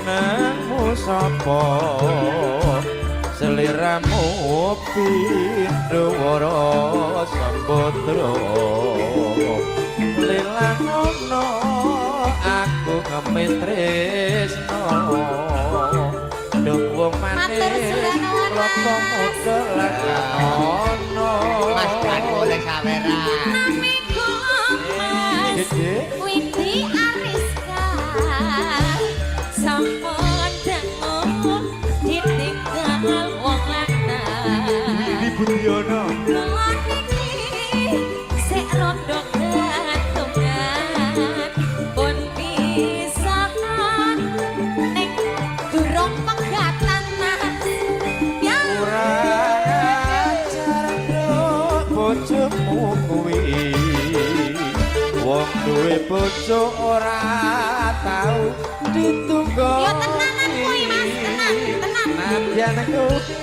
Jenengmu sapa? Seliramu pindho wara sambodra. Lilangono aku ngemis tresno. Duk wong Matur manis sembah nuwun, Raka Mas. muda lakano. Mas Ban boleh saweran. Nami kula Mas Gede. Widi Ariska sampun dangu ditinggal wong lanang. Ini Budiono. Kula niki sik rondo katungan pun pisahan ning durung pegatan, Mas ya. Kurang ajar nduk bojomu kuwi. Wong duwe bojo ora tau ditunggu. Ya tenanan kuwi, Mas, tenan, tenan. Nadyan kuwi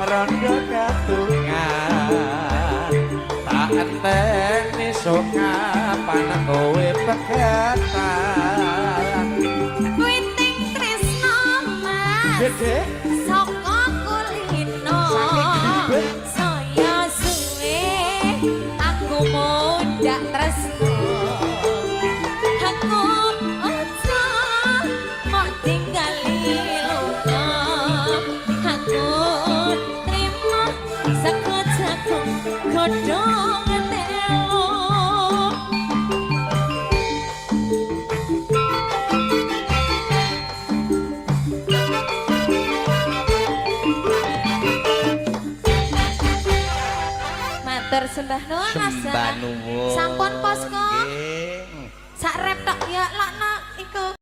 rondo katungan. Tak enteni sok kapan kowe pegatan. Witing tresno, Mas. Gede. Saka kulino. Saking gribet. Saya suwe aku mundak tresno. Aku aja mok tinggali lunga. Aku trimo saka jagung godhong telo. Matur sembah nuwun, Mas. Sembah nuwun. Sampun posko. Nggih. Sak rep tok ya lakno iku